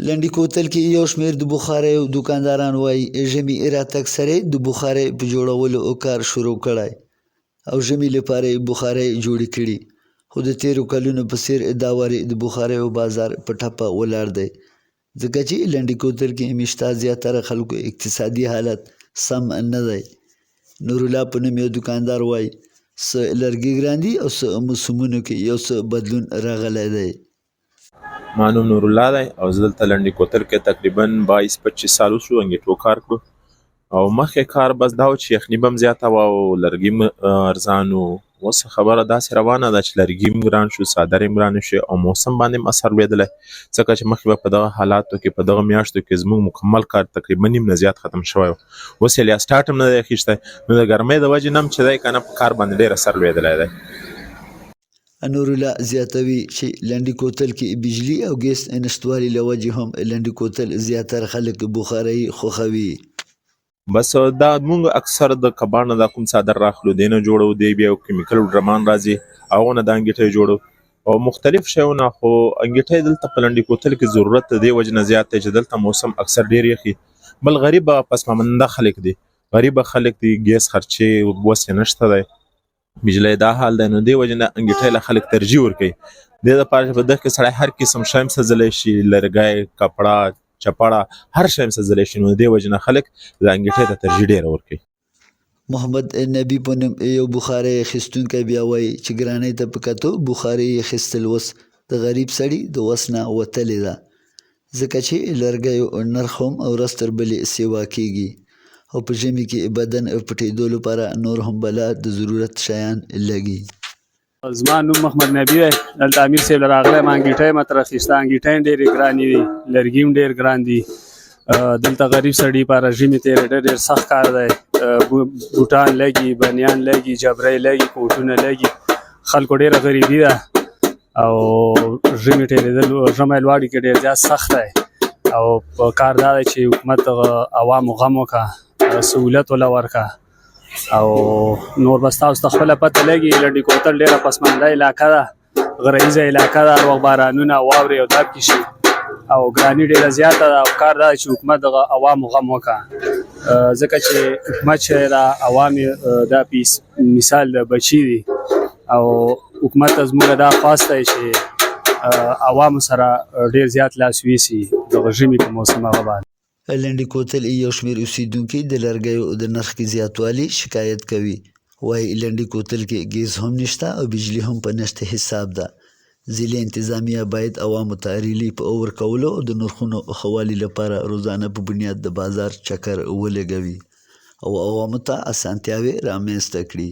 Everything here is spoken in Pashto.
لنډي کوتل کې یو شمېر د بخاریو دوکانداران وايي، ژمي راتګ سره یې د بخارۍ په جوړولو کار شروع کړی او ژمي لپاره یې بخارۍ جوړې کړي، خو د تېرو کلونو په څېر دا وارې د بخاریو بازار په ټپه ولاړ دی، ځکه چې لنډي کوتل کې میشته زیاتره خلکو اقتصادي حالت سم نه دی. نورالله په نوم یو دوکاندار وايي، څه لرګي ګران دي او څه موسمونو کې یو څه بدلون راغلی دی. ما نوم نورالله دی او زه دلته لنډې کوتل کې تقریبا 22 25 سال وشو انګیټو کار کړو. او مخکې کار بس دا و چې یخني به هم زیاته وه او لرګي هم ارزان وو. اوس خبره داسې روانه ده چې لرګي هم ګران شو، څادر هم ګران شو او موسم باندې هم اثر لوېدلی، ځکه چې مخکې به په دغه حالاتو کې په دغه میاشتو کې زموږ مکمل کار تقریبا نیم نه زیات ختم شوی و. اوس یې لا سټارټ هم نه دی اخیستی، نو د ګرمۍ د وجې نه هم چې دی که نه په کار باندې ډېر اثر لوېدلی دی. انورالله زیاتوي چې لنډي کوتل کې بجلي او ګیس نشتوالي له وجې هم لنډي کوتل زیاتره خلک بخارۍ خوښوي. بس دا مونږ اکثر د کباړ نه دا کوم څادر راخلو دی نه جوړو، دی بیا کیمیکل ډرمان راځي هغو نه دا انګیټۍ جوړو او مختلف شیونه. خو انګیټۍ دلته په لنډي کوتل کې ضرورت د دې وجې نه زیات دی چې دلته موسم اکثر ډېر یخي، بل غریبه پسمانده خلک دي، غریبه خلک دي، ګیس خرچې وس یې نشته دی، بجلی دا حال دی، نو دې وجې نه انګیټۍ له خلک ترجیح ورکوي. دې دپاره چې په دغه کې سړی هر قسم شی هم سوځلی شي، لرګی، کپړه، چپړه، هر شی هم سوځلی شي، نو دې وجې نه خلک د انګیټۍ ته ترجیح ډېره ورکوي. محمد نبي په نوم یو بخارۍ اخیستونکی بیا وایي چې ګرانۍ ته په کتو بخارۍ اخیستل اوس د غریب سړي د وس نه وتلې ده، ځکه چې لرګیو نرخ هم ورځ تر بلې سیوا کیږي او په ژمي کې بدن پټېدو لپاره نور هم بلا د ضرورت شیان لګي. زما نوم محمد نبی دی، دلته امیر صاحب له راغلی ما انګیټۍ ما تر اخیسته. انګیټۍ هم ډېرې ګرانې دي، لرګي هم ډېر ګران دي. دلته غریب سړي لپاره ژمي تېرېده ډېر سخت کار دی. بوټان لګي، بنیان لګي، جبرۍ لګي، کوټونه لګي، خلکو ډېره غریبي ده او ژمي تېرېدل ژمی لواړي کې ډېر زیات سخت دی. او په کار دا دی چې حکومت دغه عوامو غم وکړه، سهولت وله ورکړه او نور بس تاسو ته خپله پته لګي. لنډي کوتل ډېره پسمانده علاقه ده، غره ییزه علاقه ده، هر وخت بارانونه واورې او دا پکې شي او ګراني ډېره زیاته ده. او کار دا چې حکومت دغه عوامو غم وکړه، ځکه چې حکومت چې دا عوام دا پیس مثال د بچي دي او حکومت ته زموږ دا خواست دی چې عوامو سره ډېر زیات لاس ویسي دغه ژمي په موسم هغه باندې. لنډي کوتل یو شمېر اوسېدونکي د لرګیو د نرخ کې زیاتوالي شکایت کوي، وايي لنډي کوتل کې ګیس هم نشته او بجلي هم په نشت حساب ده. ضلعي انتظامیه باید عوامو ته ریلیف ورکولو او د نرخونو ښه والي لپاره روزانه په بنیاد د بازار چکر ولګوي او عوامو ته اسانتیاوې رامنځته کړي.